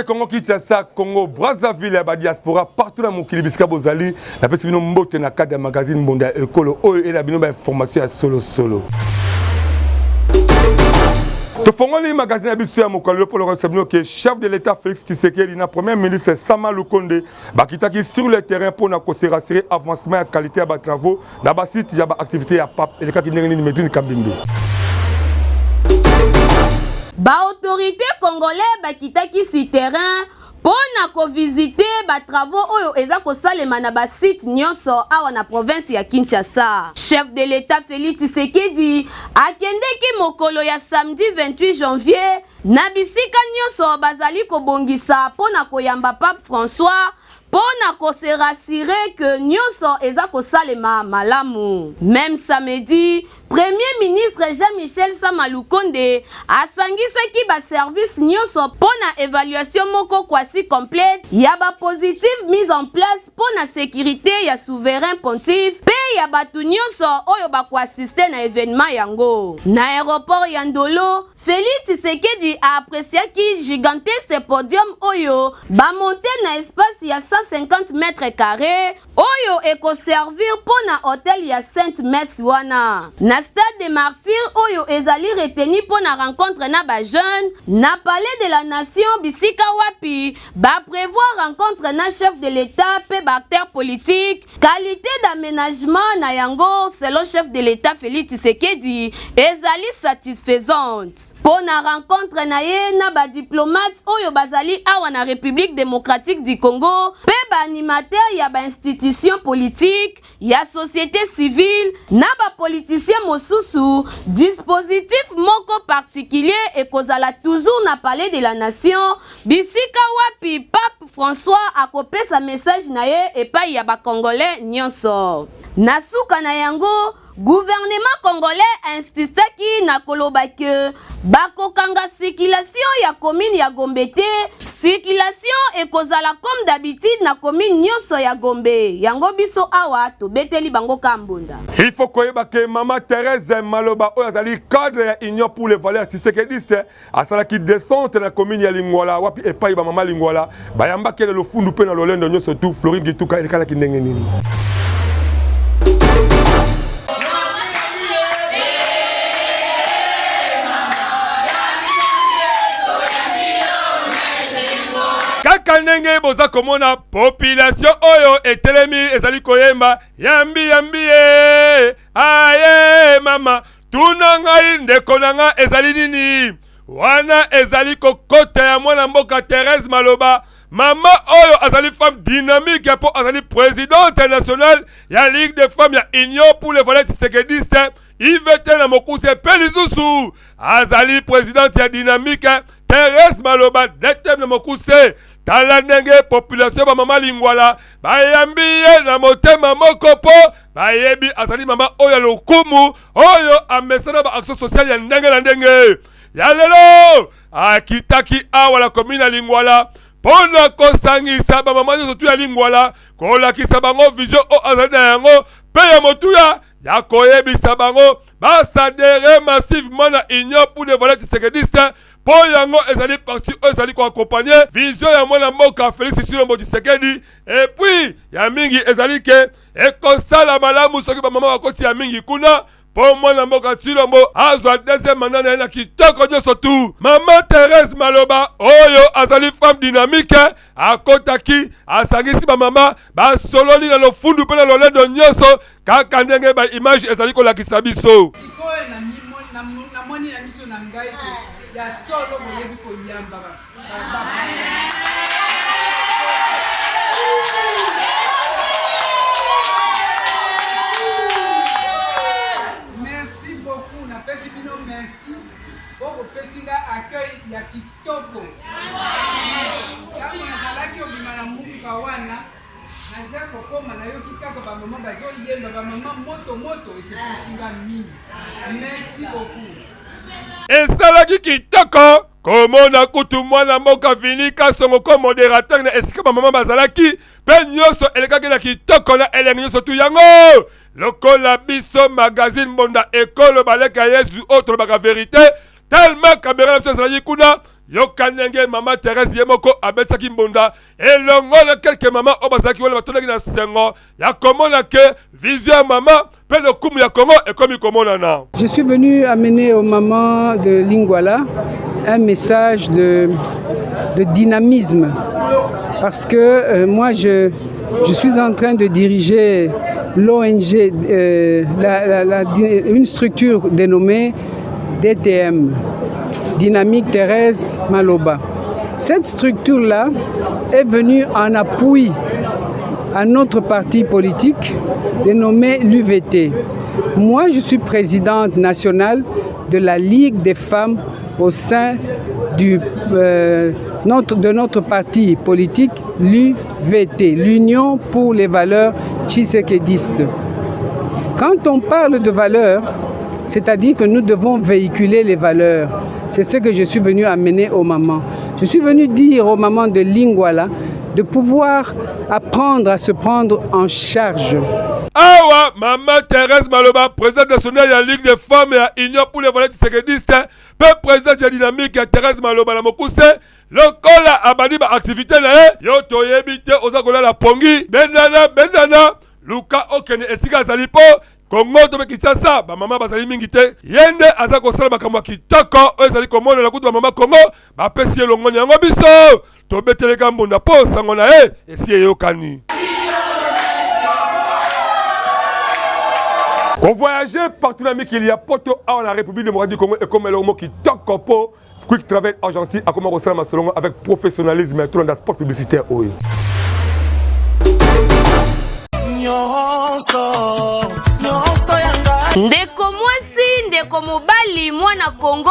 Congo Kinshasa, Congo Brazzaville ya ba diaspora partout na mokili bisika bozali, napesi bino mbote na cadre ya magazine Mbonda ya Ekolo oyo eyela bino ba information ya solo solo. Tofongoli magazine ya biso ya mokolo lelo mpo lokola bino ke chef de l'État Félix Tshisekedi na premier ministre Sama Lukonde bakitaki sur le terrain mpo na ko se rassurer avancement ya qualité ya ba travaux na ba site ya ba activité ya pape. Elekaki ndenge nini Medine Kambimbi? Ba autorités congolais bakitaki si terrain mpo na kovisite ba travaux oyo eza kosalema na ba sites nyonso awa na province ya Kinshasa. Chef de l'Etat Felix Tshisekedi akendeki mokolo ya samedi 28 janvier na bisika nyonso bazali kobongisa mpo na koyamba Pape François mpo na ko se rassurer que nyonso eza kosalema malamu. Meme samedi, Premier ministre Jean-Michel Sama Lukonde asangisaki ba services nyonso mpo na evaluation moko quasi complète ya ba positives mises en place mpo na securite ya souverain pontife mpe ya bato nyonso oyo bako assister na evenement yango. Na aeroport ya Ndolo, Felix Tshisekedi a appreciaki gigantesque podium oyo ba monter na espace ya 150 mètres carres oyo eko servir mpo na hotel ya Sainte Messe wana na stade des Martyrs oyo ezali retenu mpo na rencontre na ba jeunes na palais de la nation bisika wapi ba prevoir rencontre na chef de l'Etat mpe ba acteurs politiques. Qualite d'amenagement na yango selon chef de l'Etat Felix Tshisekedi ezali satisfaisante. Mpo na rencontre na ye na ba diplomates oyo bazali awa na Republique democratique du Congo mpe ba animateurs ya ba institutions politiques, ya societe civile na ba politiciens mosusu, dispositif moko particulier ekozala toujours na Palais de la Nation bisika wapi Pape François akopesa message na ye epayi ya ba Congolais nionso. Na suka na yango, gouvernement congolais a insistaki na koloba que bakokanga circulation ya commune ya Gombe te, circulation ekozala comme d'habitude na commune nionso ya Gombe. Yango biso awa tobeteli bango ka mbonda. Il faut koyeba que mama Therèse Maloba oyo azali cadre ya Union pour les valeurs tshisekedistes asalaki descente na commune ya Lingwala wapi epai ba mama Lingwala bayambaki ye na lofundu mpe na lolendo nyonso tu. Florine Gituka elekalaki ndenge nini? Kaka ndenge boza komona population oyo etelemi ezali koyemba yambi yambi ye aye mama. Tuna ngai ndeko na nga ezali nini? Wana ezali kokota ya mwana mboka Therèse Maloba, mama oyo azali femme dynamique mpo azali presidente nationale ya Ligue des femmes ya Union pour les valeurs tshisekedistes IVT na mokuse, mpe lisusu azali presidente ya dynamique Therèse Maloba DTM na mokuse. Tala ndenge population ba mama Lingwala bayambi ye na motema moko mpo bayebi azali mama oyo ya lokumu oyo amesana ba action sociale ya ndenge na ndenge. Ya lelo akitaki awa na commune ya Lingwala mpo na kosangisa bamama nyonso tu ya Lingwala, kolakisa bango vision oyo azali na yango mpe ya motuya ya koyebisa bango basadere massivement na Union pour les valeurs tshisekedistes, mpo yango ezali parti oyo ezali koakompagne vision ya mwana mboka Felix Tshilombo Tshisekedi. Et puis ya mingi ezali ke ekosala malamu soki bamama bakoti ya mingi kuna mpo mwana mboka Tshilombo azwa deuxième mandat na ye na kitoko nyonso tu. Mama Therèse Maloba oyo azali femme dynamique akotaki asangisi bamama basololi na lofundu mpe na lolendo nyonso kaka ndenge ba image ezali kolakisa biso. Sikoyo namoni na miso na ngai ke ya solo boyebi koyamba Merci beaucoup, napesi bino merci po bopesi nga accueil ya kitoko. Ntango nazalaki obima na mutuka wana naza kokoma nayoki kaka bamama bazoyemba bamama moto moto, esepelisi nga mingi. Merci beaucoup. Esalaki kitoko komona kutu mwana mboka Vini Kasongo ko moderateur na esika bamama bazalaki, mpe nyonso elekaki na kitoko na elengi nyonso tu. Yango lokola biso magazine Mbonda Ekolo baleka Yezu oyo tolobaka verite, tellement kamera na biso ezalaki kuna. Yoka ndenge mama Therese ye moko abetisaki mbonda elongo na quelques mama oyo bazalaki wana, batondaki na sengo ya komona ke vision ya mama mpe lokumu ya Congo ekomi komonana. Je suis venu amener aux mamans de Lingwala un message de dynamisme parce que moi je suis en train de diriger l'ONG, une structure dénommée DTM, Dynamique Thérèse Maloba. Cette structure-là est venue en appui à notre parti politique dénommé l'UVT. Moi, je suis présidente nationale de la Ligue des femmes au sein de notre parti politique, l'UVT, l'Union pour les valeurs tshisekedistes. Quand on parle de valeurs, c'est-à-dire que nous devons véhiculer les valeurs. C'est ce que je suis venu amener aux mamans. Je suis venu dire aux mamans de Lingwala de pouvoir apprendre à se prendre en charge. Awa mama Thérèse Maloba, présidente nationale ya Ligue des femmes ya Union pour les valeurs tshisekedistes mpe présidente ya Dynamique ya Thérèse Maloba na mokuse, lokola abandi baactivité na ye, yo toyebi te, oza kolala pongi, bendana bendana, luka okende esika azali, mpo Kongo to mpe Kinshasa bamama bazali mingi te. Ye nde aza kosala makambo ya kitoko oyo ezali komonana. Kutu bamama Kongo bapesi ye longoni yango, biso tobeteleka mbunda mpo sango na ye esi eyokani. Kovoyage partout na mikili ya Poto, awa na République démocratique du Congo ekoma eloko mo kitoko, mpo Quick Travel Agency akoma kosala masolongo avec professionnalisme. Tolanda spot publicitaire oyo. Nyonso nyonso yanga. Ndeko mwasi, ndeko mobali, mwana Kongo,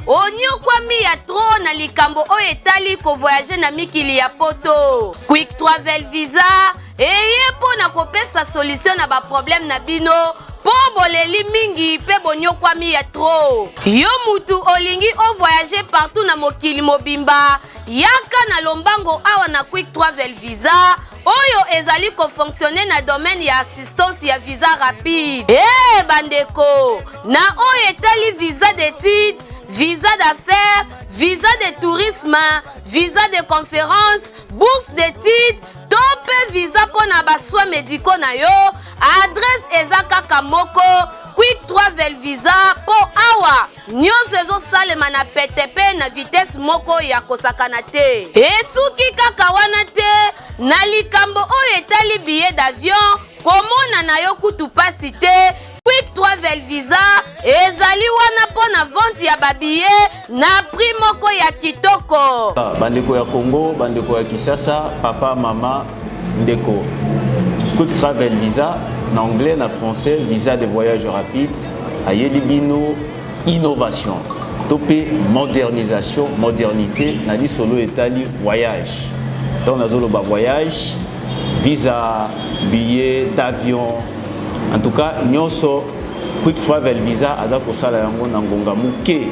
onyokwami ya trop na likambo oyo etali kovoyage na mikili ya Poto. Quick Travel Visa eye mpo na kopesa solution na baproblème na bino, mpo boleli mingi mpe bonyokwami ya trop. Yo mutu olingi ovoyage partout na mokili mobimba, yaka na lombango awa na Quick Travel Visa oyo ezali kofonctionne na domaine ya assistance ya visa rapide. E bandeko, na oyo etali visa d'étude, visa d'affaires, visa de tourisme, visa de conférence, bourse d'étude to mpe visa mpo na basoins médicaux na yo, adresse eza kaka moko: Quick Travel Visa, mpo awa nyonso ezosalema na pete mpe na vitesse moko ya kosakana te. Esuki kaka wana te, na likambo oyo etali billet d'avion, komona na yo kutu pasi te. Quick Travel Visa ezali wana mpo na vente ya babillet na prix moko ya kitoko. Bandeko ya Congo, bandeko ya Kinshasa, papa, mama, ndeko, Quick Travel Visa, na anglais, na français, visa de voyage rapide, ayeli bino innovation to mpe modernisation, modernité na lisolo etali voyage. Ntango nazoloba voyage, visa, billet d'avion, en tout cas nyonso, Quick Travel Visa aza kosala yango na ngonga moke.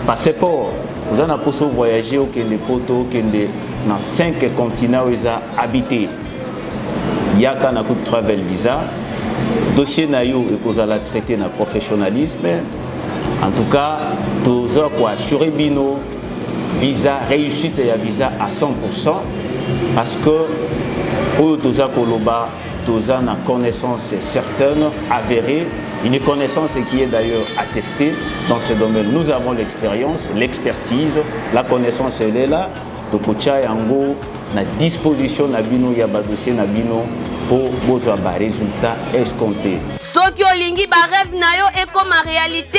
Passeport, oza na mposa voyager, okende Poto, okende na 5 continent oyo eza habité, yaka na Quick Travel Visa. Dossier na yo ekozala traité na professionnalisme. En tout cas, toza koassure bino visa, réussite ya visa à 100%, parce que oyo toza koloba, toza na connaissance certaine, avérée, une connaissance qui est d'ailleurs attestée dans ce domaine. Nous avons l'expérience, l'expertise, la connaissance, elle est là. Tokotia yango na disposition na bino ya badossier na bino mpo bozwa barésultat escompté. Soki olingi barêve na yo ekoma réalité,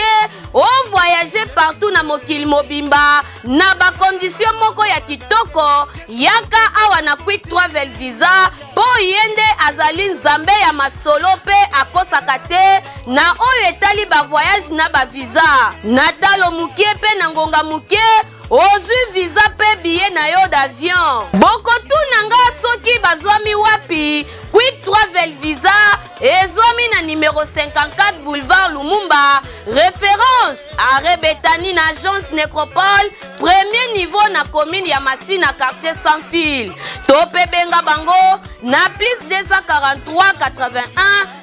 ovoyage partout na mokili mobimba na bacondition moko ya kitoko, yaka awa na Quick Travel Visa, mpo ye nde azali nzambe ya masolo mpe akosaka te na oyo etali bavoyage na bavisa. Na talo moke mpe na ngonga moke, ozwi visa mpe billet na yo d'avion. Bokotuna nga soki bazwami wapi. Quick Travel Visa ezwami na numero 54, boulevard Lumumba, référence arrêt Betani, na agence Nécropole, premier niveau, na commune ya Masina, quartier Sans Fil. To mpe benga bango na plus 243 81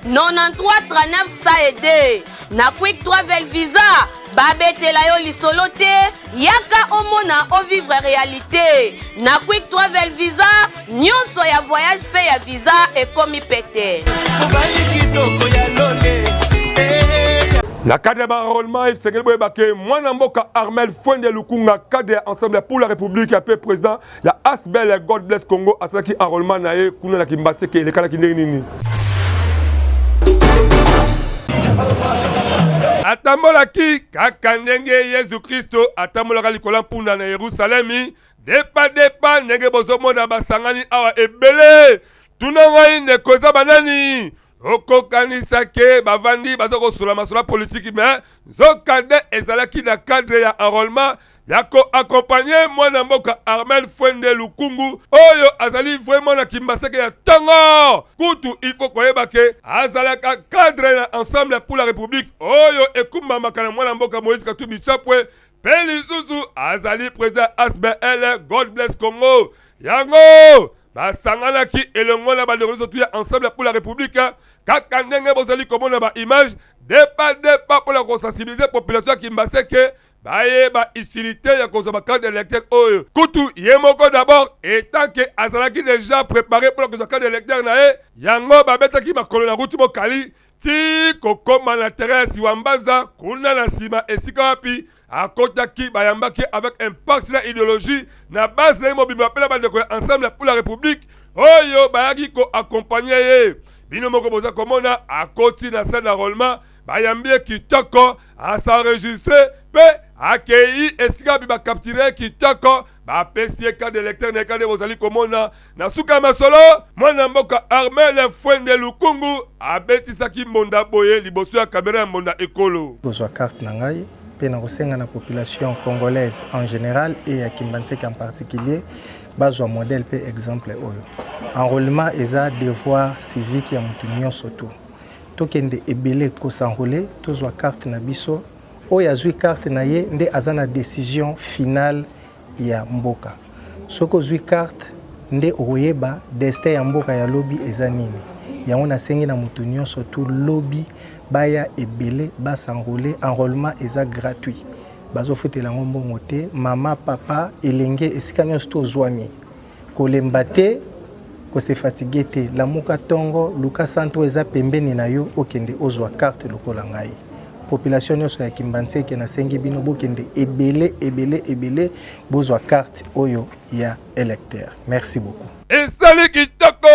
93 39 102. Na Quick Travel Visa, babetela yo lisolo te, yaka omona ovivre realite. Na Quick Travel Visa, nyonso ya voyage mpe ya visa ekomi pete. Mobali kitoko ya lole. Eh. Na cadre ya baenrôlement, esengeli boyeba ke mwana mboka Armel Fuende Lukunga, cadre ya Ensemble pour la République ya mpe président ya Asbel God Bless Congo, asalaki enrôlement na ye kuna na Kimbaseke. Elekalaki ndenge nini? Atambolaki kaka ndenge Yesu Kristo atambolaka likolo ya mpunda na Yerusalemi, depa depa, ndenge bozomona basangani awa ebele. Tuna ngai ndeko, eza banani? Okokanisa ke bavandi baza kosola masolo ya politiki, me nzokande ezalaki na cadre ya enrôlement ya koakompagne mwana mboka Armel Fuende Lukungu oyo azali vraiment na Kimbaseke ya ntongo. Kutu il faut koyeba ke azalaka cadre na Ensemble pour la République oyo ekumbamaka na mwana mboka Moïse Katumbi Chapwe, mpe lisusu azali président ASBL God Bless Congo. Yango basanganaki elongo na bandeko nyonso tu ya Ensemble pour la République, kaka ndenge bozali komona ba image, depa depa, mpo na kosensibiliser population ya Kimbaseke bayeba utilité ya kozwa bacarte d'électeur oyo. Kutu ye moko d'abord etant ke azalaki déjà préparé mpona kozwa carte d'électeur na ye, yango babetaki makolo na ruti mokali ti kokóma na terrain ya Siwambaza kuna na nsima, esika wapi akotaki, bayambaki avec impact na idéologie na base na ye mobimba mpe na bandeko ya Ensemble pour la République oyo bayaki koaccompagner ye. Bino moko boza komona, akoti na salle d'enrôlement, bayambi ye kitoko, as'enregistre mpe akei esika wapi bacapture ye kitoko, bapesi ye carte d'électeur na ye kade bozali komona. Na suka ya masolo, mwana mboka Armel Fuende Lukungu abetisaki mbonda boye liboso ya kamera ya Mbonda Ekolo. Kozwa carte na ngai mpe na kosenga na population congolaise en général et ya Kimbanseke en particulier bazwa modèle mpe exemple oyo. Enrôlement eza devoir civique ya motu nyonso. Tu tokende ebele kos'enrôler, tozwa carte na biso. Oyo azwi carte na ye nde aza na décision finale ya mboka. Soki ozwi carte nde okoyeba destin ya mboka ya lobi eza nini. Yango nasengi na motu nyonso tu, lobi baya ebele bas'enrôler. Enrôlement eza gratuit, bazofutela yango mbongo te. Mama, papa, elenge, esika nyonso tozwami, kolemba te, kose fatiguer te. Lamuka ntongo, luka centre oyo eza pembeni na yo, okende ozwa carte lokola ngai. Population nyonso ya Kimbanseke, nasengi bino bokende ebele ebele ebele bozwa carte oyo ya électeur. Merci beaucoup. Esali kitoko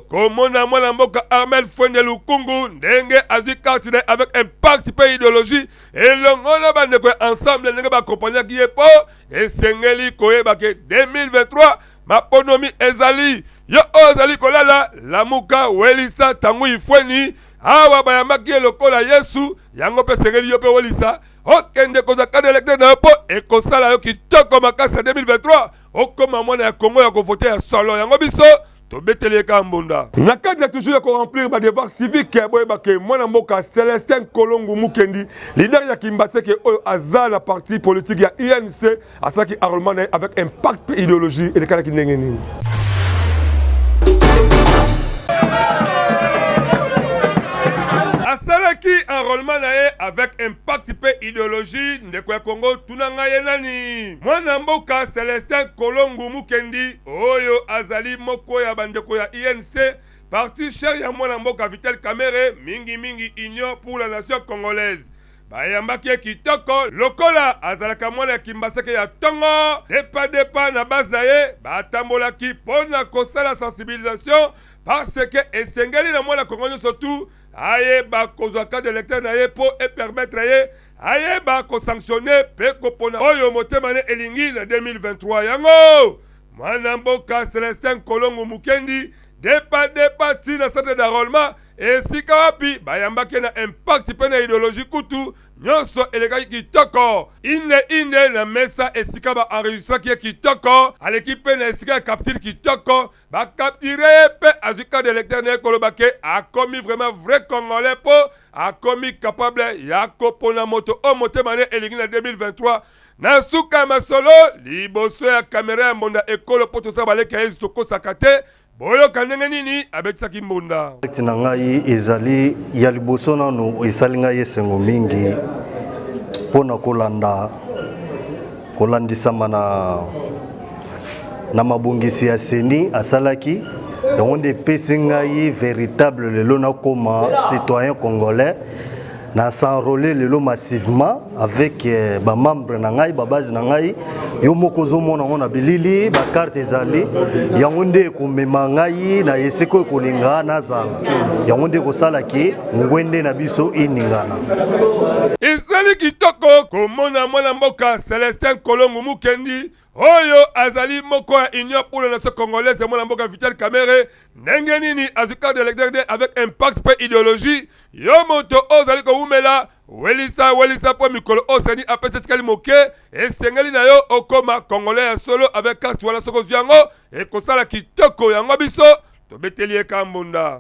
komona mwana mboka Armel Fuende Lukungu ndenge azwi carte na avec impact mpe idéologie elongo na bandeko ya Ensemble, ndenge baaccompagnaki ye, mpo esengeli koyeba ke 2023 maponomi ezali. Yo oyo ozali kolala, lamuka, welisa ntango ifweni. Awa bayambaki ye lokola Yesu, yango mpe esengeli yo mpe welisa, okende kozwa carte d'électeur na yo, mpo ekosala yo kitoko makasi na 2023 okóma mwana ya Kongo ya kovote ya solo. Yango biso tobeteli ye kaka mbonda. Na cadre toujours ya koremplir badevoir civique, boyeba ke mwana mboka Celestin Kolongu Mukendi, leader ya Kimbaseke oyo aza na parti politique ya UNC, asalaki enrôlement na ye avec impact mpe idéologie. Elekalaki ndenge nini? Asalaki enrôlement na ye avec impact mpe idéologie. Ndeko ya Kongo, tuna ngai ye nani? Mwana mboka Celestin Kolongu Mukendi oyo azali moko ya bandeko ya UNC, parti cher ya mwana mboka Vital Kamerhe, mingimingi Union pour la nation congolaise. Bayambaki ye kitoko lokola azalaka mwana ya Kimbaseke ya ntongo. Depa depa na base na ye, batambolaki mpo na kosala sensibilisation, parce que esengeli na mwana Kongo nyonso tu ayeba kozwa carte d'électeur na ye, mpo epermettre ye ayeba kosanctionner mpe kopona oyo motema ne elingi na 2023. Yango mwana mboka Celestin Kolongo Mukendi, depa depa ti na centre d'enrôlement, esika wapi bayambaki na impact mpe na idéologie. Kutu nyonso elekaki kitoko, ine ine na mesa esika baenregistraki ye kitoko, aleki mpe na esika ya capture kitoko, bacapture ye mpe azwi carte d'électeur na ye, koloba ke akomi vraiment vrai Congolais, mpo akomi capable ya kopona moto oyo motema ne elingi na 2023. Na suka ya masolo, liboso ya kamera ya Mbonda Ekolo, mpo tosala baleki ya Yesu, tokosaka te. Boyoka ndenge nini abetisaki mbonda. Acte na ngai ezali ya liboso nanu esali ngai esengo mingi mpo na kolanda kolandisama na, na mabongisi ya seni asalaki yango nde epesi ngai véritable lelo nakoma citoyen congolais na s'enrôler lelo massivement avec eh, ba membre na ngai ba base na ngai yo moko ozomona yango na bilili ba carte ezali yango nde ekomema ngai na esika oyo ekolinga nazala yango nde ekosala ke ngwende na biso eningana. Ezali kitoko komona mwana mboka Celestin Kolongu Mukendi oyo azali moko ya Union pour la nation congolaise ya mwana mboka Vital Kamerhe ndenge nini azwi carte d'électeur te avec impact mpe idéologie yo moto oyo ozali kowumela welisa welisa mpo mikolo oyo seni apesi esikali moke esengeli na yo okoma congolais ya solo avec carte wana soki ozwi yango ekosala kitoko yango biso tobeteli ye kambunda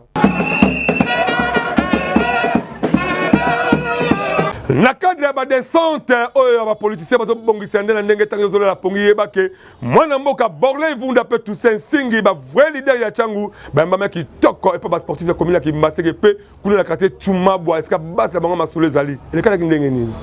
na cadre ya badescente oyo ya bapoliticien bazobongisa nde na ndenge ntango ezolola pongi yeba ke mwana mboka Borley Vunda mpe Toussaint Nsingi ba vrai leader ya Tshangu bayambama kitoko epa ba sportif ya commune ya Kimbaseke mpe kuna na quartier Tshumabwa esika base ya bango masolo ezali elekanaki ndenge nini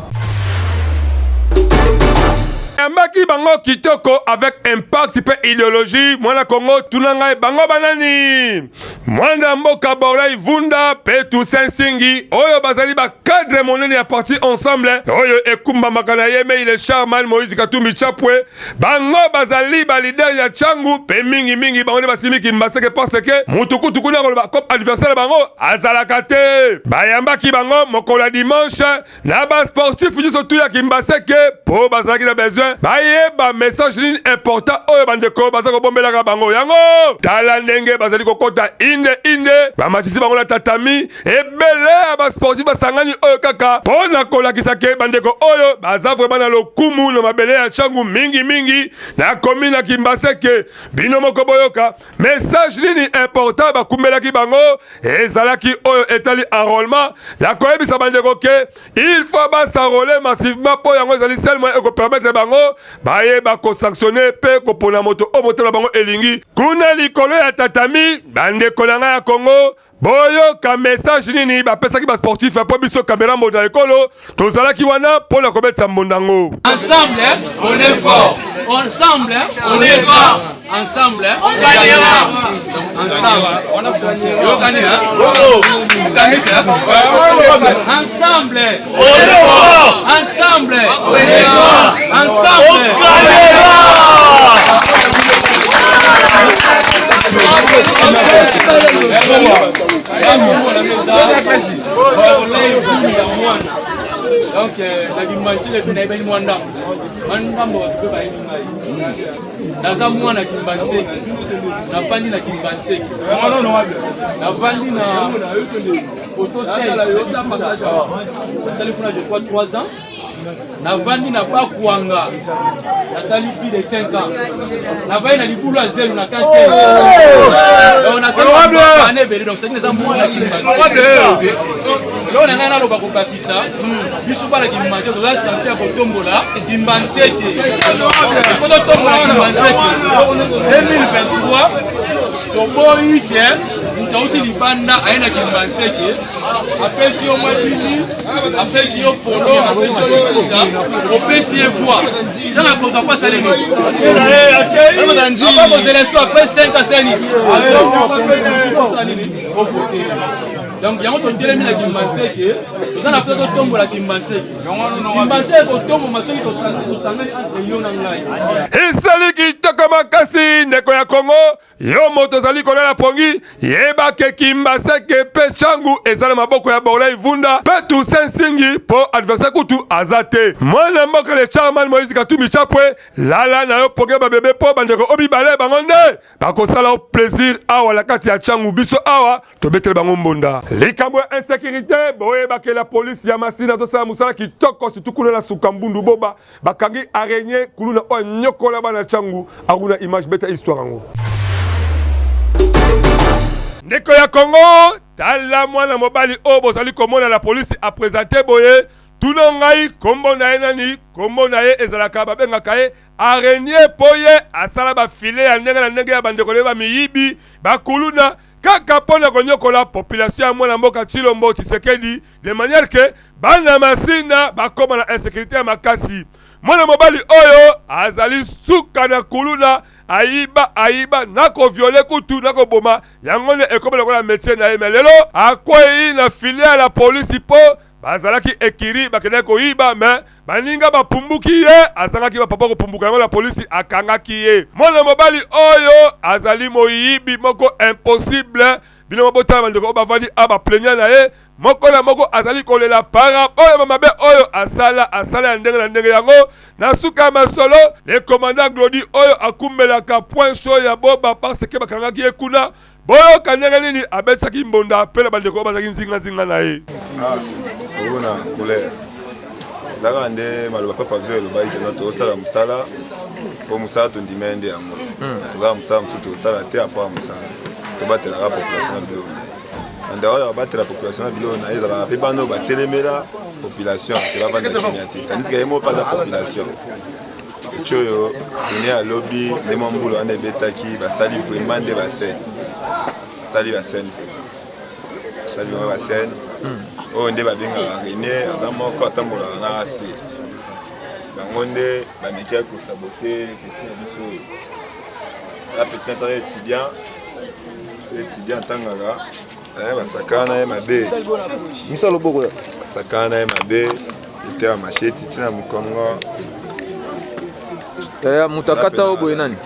yambaki bango kitoko avec impact mpe idéologie mwana Congo tuna ngai bango banani Mwana mboka Borley Vunda mpe Toussaint Nsingi oyo bazali ba cadre monene ya parti Ensemble oyo ekumbamaka na ye mei le Charman Moïse Katumbi Chapwe. Bango bazali ba leader ya Tshangu mpe mingi mingi bango nde basimbi Kimbaseke parce que mutu kutu kuna koloba comme adversaire na bango azalaka te. Bayambaki bango mokolo ya dimanche na ba sportif nyonso tu ya Kimbaseke mpo bazalaki na besoin bayeba message nini important oyo bandeko baza kobombelaka bango yango. Tala ndenge bazali kokota inde inde, bamatisi bango na tatami ebele ya ba sportif basangani oyo kaka mpo na kolakisa ke bandeko oyo baza vraiment na lokumu na mabele ya Tshangu, mingi mingi na commune ya Kimbaseke. Bino moko boyoka message nini important bakumbelaki bango ezalaki oyo etali enrôlement ya koyebisa bandeko ke il faut bas'enrôler massivement mpo yango ezali seul moyen ekopermettre bango bayeba kosanctionne mpe kopona moto oyo motema bango elingi. Kuna likolo ya tatami, bandeko na ngai ya Congo, boyoka message nini bapesaki ba sportif mpo biso kamera mbonda ekolo tozalaki wana mpo na kobetisa mbonda yango. Ensemble, on est fort. Ensemble, on est fort. Ensemble, on gagnera. Ensemble, yokani, hein? Ensemble, on est fort. Ensemble, on est fort. Ensemble, on gagnera. Donc, na kimbanzile mpe nayebani mwa ndambo mwa ndambo bato mpe bayebi ngai naza mwana kimbanseki nafandi na kimbanseki nafandi na oto 16 nasali kuna je crois 3 ans navandi na bakwanga nasali plus de 5 ans navandi na libulu ya zelu na kante nasali ebele donc sadi naza mwana kimbanzeki eloko na ngai naloba kobakisa biso bana kimbanzeki toza sense ya kotombola kimbanseke po totombola kimbanseke 2023 toboyi ke moto auti libanda aye na kimbanseke apesi yo mwa bini apesi yo polo apesi yo liputa opesi ye voi ntango akozwa mpo asali nini akozela so apres 5 asali nini okote donc yango totelemi na kimbanseke toza na mpe totombola kimbanseke kimbanseke kotomboma soki tosangani entre yo na ngai esali kitoko makasi ndeko ya kongo yo moto ozali kolala pongi yeba ke kimbaseke mpe changu eza na maboko ya Borley Vunda mpe Toussaint Nsingi mpo adversaire kutu aza te. Mwana mboka le Charman Moïse Katumbi Chapwe, lala na yo pongi ba bebe mpo bandeko oyo mibale bango nde bakosala yo plaisir awa na kati ya Tshangu. Biso awa tobetele bango mbonda. Likambo ya insécurité, boyeba ke la police ya Masina azosala mosala kitoko, surtout kuna na suka mbundu boba bakangi araignée kuluna oyo anyokola bana Tshangu. Aruna image beta histoire yango. Ndeko ya Congo, tala mwana mobali oyo bozali komona la police a présenter boye. Tuna ngai kombo na ye nani? Kombo na ye ezalaka babengaka ye araignee mpo ye asala ba filet ya ndenge na ndenge ya bandeko na ye ba miyibi, ba kuluna kaka mpo na konyokola population ya mwana mboka Tshilombo Tshisekedi de manière que bana Masina bakoma na insecurite ya makasi. Mwana mobali oyo azali suka na kuluna, ayiba ayiba na ko violer kutu na koboma, yango nde ekomi lokola metier na ye. Mais lelo akweyi na filet ya la police mpo bazalaki ekiri bakendaki koyiba me baninga bapumbuki ye azangaki bapapa kopumbuka yango la polisi akangaki ye mwana mobali oyo azali moyibi moko impossible bino mabotala bandeko oyo bavandi a baplenya na ye moko na moko azali kolela par rapport ya mabe oyo asala asala ya ndenge na ndenge yango na suka ya masolo le commandant Glody oyo akumbelaka point chaud ya boba parce que bakangaki ye kuna Boyoka ndenge nini abetisaki mbonda mpe na bandeko oyo bazalaki nzingazinga na ye. Ah, oyo na couleur eza kaka nde maloba papa zo elobaki kena tozosala mosala mpo mosala tondima ye nde yango hmm. tozala mosala mosusu tozosala te apart mosala tobatelaka population na biloko na ye andaka oyo abatela population na biloko na ye ezalaka mpe bana oyo batelemela population te bavanda kimia te tandis ke ye moko mpe aza population Petit oyo journée ya lobi nde mwa mbula wana ebetaki basali vraiment nde bascène basali bascène basali vraiment bascène hmm. oyo nde babengaka Rene aza moko atambolaka na AC bango nde bamekaki kosabote petit na biso oyo aza petit na biso aza étudiant étudiant atangaka Eh, basakana na ye mabe misa loboko ya basakana na ye mabe ete ya masheti ntina mokongo eh, moto akata oyo boye nani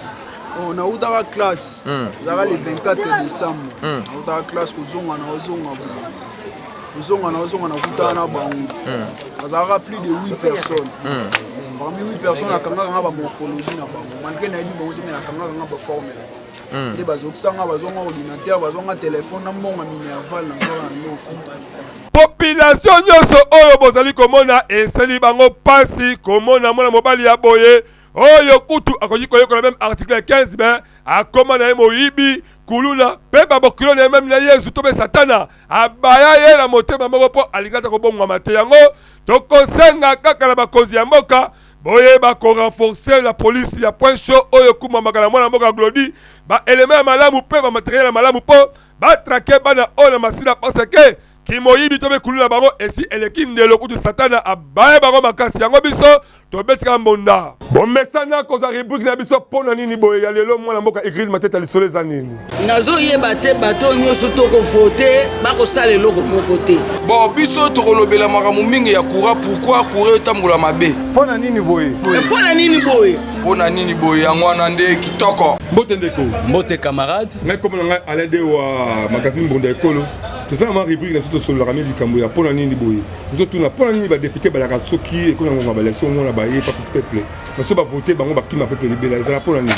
oh, nautaka classe hmm. ezalaka le 24 décembre hmm. nautaka classe kozonga na ozonga kozonga na ozonga nakutana na bango hmm. nazalaka plus de 8 personnes parmi 8 personnes nakangaka nga bamorphologie na bango malgré nayebi bango te me nakangaka nga baforme na bango Hmm. nde bazokisa nga bazwa nga ordinateur bazwa nga telefone na mbongo minerval nazwaka na nde ofuta population nyonso oyo bozali komona esali bango mpasi komona mwana mobali ya boye oyo kutu akoki koyekola meme article 15 me akoma na ye moyibi kuluna mpe babokilo na ye meme na yezu to mpe satana abaya ye na motema moko mpo alingi ata kobongwama te yango tokosenga kaka na bakonzi ya mboka Boyeba ko renforcer la police ya point chaud oyo ekumamaka na mwana mboka Glody, ba elements ya malamu mpe ba materiel ya malamu mpo ba traquer bana oyo na masina parce que kimoyibi to mpe kuluna bango esi eleki ndelo kutu satana abaye bango makasi yango biso tobetika mbonda. Bomesana kozwa rubrique na biso mpo na nini boye ya lelo mwana mboka Igril Mateta lisolo eza nini? Nazoyeba te bato oyo nyonso tokovote bakosala eloko moko te. Bon, biso tokolobela makambo mingi ya courant, pourquoi courant etambola mabe? Mpo na nini boye? Mpo na nini boye? Mpo na nini boye? Yango wana nde kitoko. Mbote ndeko. Mbote camarade. Ngai kombo na ngai Alain Dewa, magazine Mbonda Ekolo. Toza na mwa rubrique na biso tosololaka mingi likambo ya mpo na nini boye. Tozotuna mpo na nini ba député balaka soki ekomi na ngonga ba élection omona baye pa peuple. Baso ba voter bango bakima peuple libela ezala mpo na nini?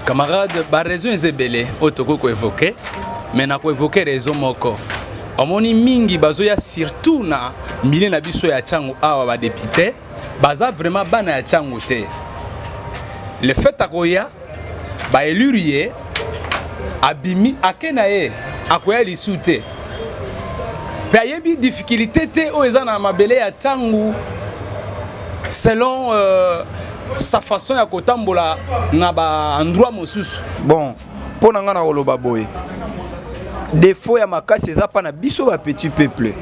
Camarade, ba raison eza ebele oyo tokoki koevoke, mais na koevoke raison moko omoni mingi bazoya surtout na milieu na biso ya Tshangu awa ba député baza vraiment bana ya Tshangu te. Le fait akoya ba élire ye abimi ake na ye akoya lisu te mpe ayebi difficulté te oyo eza na mabele ya Tshangu selon euh, sa façon ya kotambola na ba endroit mosusu. Bon, mpo na ngai na koloba boye defaut ya makasi eza mpa na biso ba petit peuple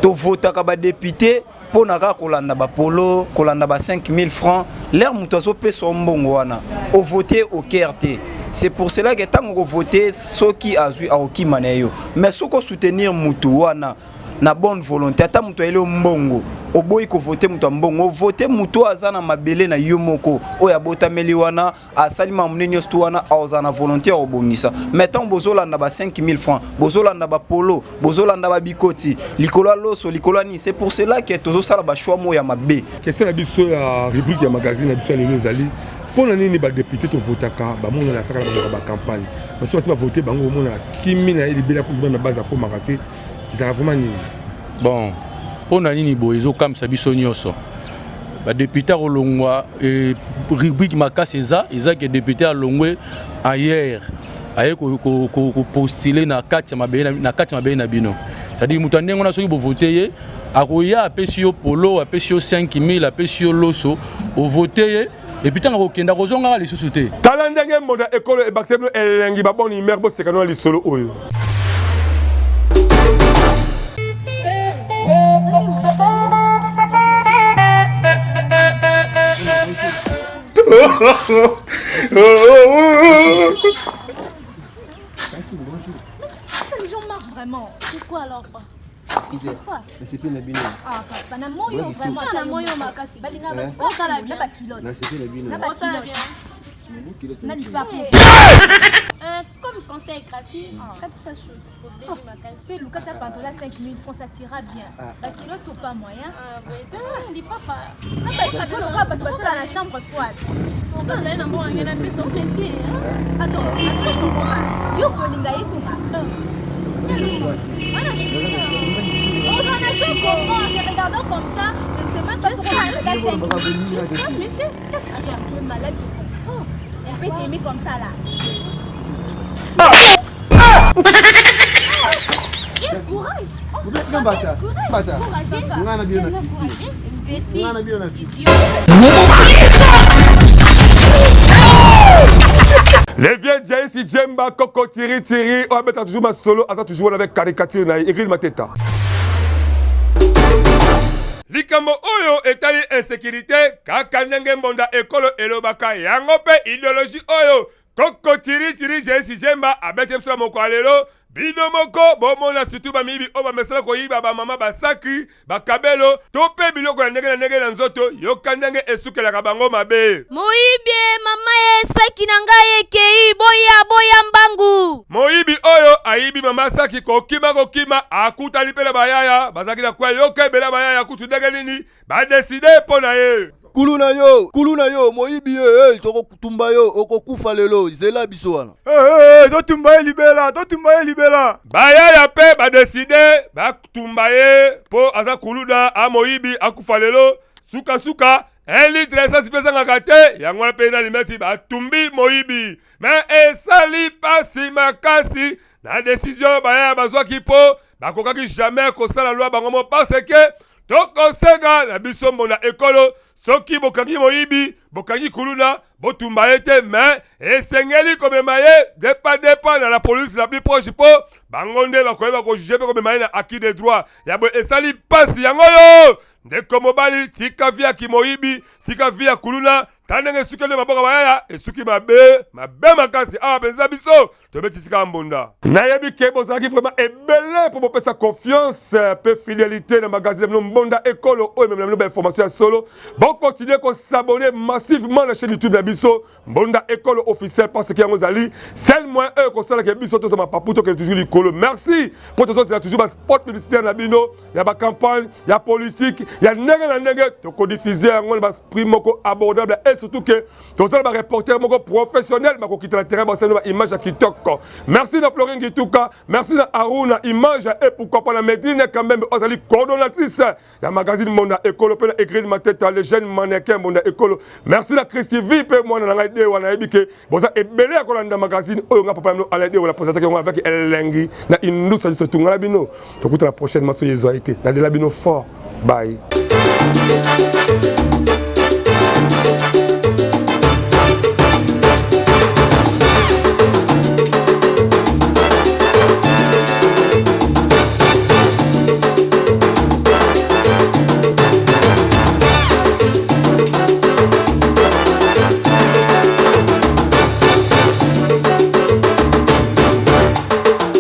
tovotaka ba député mpo na kaka kolanda bapolo kolanda ba 5000 francs lere moto azopesa yo mbongo wana ovote au cœur te c'est pour cela que ntango okovote soki azwi akokima na yo mais soki osoutenir motu wana na bonne volonté ata moto ayeli yo mbongo oboyi kovote moto ya mbongo ovote moto oyo aza na mabele na yo moko oyo abotameli wana asali makambo nde nyonso tu wana akozala na volonté ya kobongisa mais ntango bozolanda ba 5000 francs bozolanda bapolo bozolanda babikoti likolo ya loso likolo ya nini c'est pour cela que tozosala bachoix moko ya mabe question na biso ya rubrique ya magazine na biso ya lelo ezali mpo na nini badepute tovotaka bamonana kaka na bamoka bacampagne basi basi bavote bango omonana kimi na ye libela kutu na base akomaka te ezalaka vraiment nini bon mpo na nini boye ezokamwisa biso nyonso badepute akolongwa eh, rubrique makasi eza eza ke depute alongwe ailleurs aye kopostule na kati ya mabele na kati ya mabele na bino c'est-à-dire moto ya ndenge wana soki bovote ye Akoya apesi yo polo, apesi yo 5000, apesi yo loso, ovote ye et puis ntango akokende akozongaka lisusu te. Tala ndenge mbonda ekolo ebakiseli bino elengi ba bonne humeur boseka no na lisolo oyo. Les gens marchent vraiment. C'est quoi alors Excusez. Nasepeli na bino. Ah papa, na moyo vraiment. Na moyo makasi. Balinga Eh? ba otala bien. Na ba culotte. Nasepeli na bino. Na ba culotte. Na lipapu. Euh, comme conseil gratuit, quand ça chaud, Pe luka ta pantola 5000 francs ça tira bien. Ba culotte ou pas moyen. Ah, mais lipapa. Na ba culotte lokola bato basala na chambre froide. Pourquoi ozali na mbongo ngena pesa opesi? Attends, attends, je comprends pas. Yo kolinga ye tonga. On en a chaud comment En te regardant comme ça, je ne sais même pas ce qu'on a à 5 Je sais, mais c'est. Qu'est-ce que Attends, tu es malade, je pense. On peut t'aimer comme ça là. Quel courage! Obesika mbata. Mbata. Nga na bino na fiti. Imbécile! Nga na bino na fiti. Les vieux Jaisi Djemba, Coco Tiri Tiri, on va toujours ma solo, aza toujours avec caricature na ye, Egril Mateta. Likambo oyo etali insécurité kaka ndenge mbonda ekolo elobaka yango mpe idéologie oyo Koko Tiri Tiri Jaisi Djemba abeti biso na mokolo ya lelo. Bino moko bomona surtout bamiyibi oyo bamesana koyiba bamama basaki, bakabelo to mpe biloko ya ndenge na ndenge na nzoto, yoka ndenge esukelaka bango mabe. Moyibi e, mama e, saki na ngai ekei, boya, boya mbangu. Moyibi oyo ayibi mama saki kokima kokima akutani mpe na bayaya bazalaki na kwa, yoka ebele ya bayaya kutu ndenge nini ba decide mpo na ye. Kulu na yo, kulu na yo, moyibi ye, hey, tokotumba yo, okokufa lelo, zela biso wana. Hey, hey, totumba ye libela, totumba ye libela. Bayaya mpe ba decide batumba ye mpo aza kuluda, a moyibi, akufa lelo. Sukasuka 1 litre essence mpe ezangaka te, yango wana mpe na limeti batumbi moyibi. Mais esali pasi makasi na decision bayaya bazwaki mpo bakokaki jamais kosala loi bango mo parce que tokosenga na biso mbona ekolo soki bokangi moyibi bokangi kuluna botumba ye te mais esengeli komema ye depa depa na la police la plus proche mpo bango nde bakoyeba kojuge mpe komema ye na acquis de droit ya boye esali mpasi yango yo ndeko mobali tika vi ya kimoyibi tika vi ya kuluna tala ndenge esuki nde maboko bayaya esuki mabe mabe makasi awa mpenza biso tobeti sika mbunda nayebi ke bozalaki vraiment ebele mpo bopesa confiance mpe fidélité na magazine na bino mbonda ekolo oyo ememela bino bainformation ya solo bokontinue kosabonne massivement na chaîne youtube na biso mbonda ekolo officiel parce que yango ezali seul moyen oyo ekosalaka biso tozwa mapapu tokende toujours likolo merci mpo tozozela toujours baspot publicitaire na bino ya bacampagne ya politique ya ndenge na ndenge tokodiffuze yango na baprix moko abordable et surtout ke tozala bareporter moko professionnel bakokita na terrain basali ba image ya kitoko merci na florin gituka merci na aruna image et pourquoi pas na medine kambembe oyo azali coordonnatrice ya magazine monda ekolo mpe na egrine mateta le jeune mannequin monda ekolo merci na christivi mpe mwana na ngai dewa nayebi ke boza ebele ya kolanda magazine oyo nga papa na bino alain dewa na présentaki yango avec elengi na indusa liso tungala bino tokutana prochainement soki ezwa ye te nalela bino fort bye.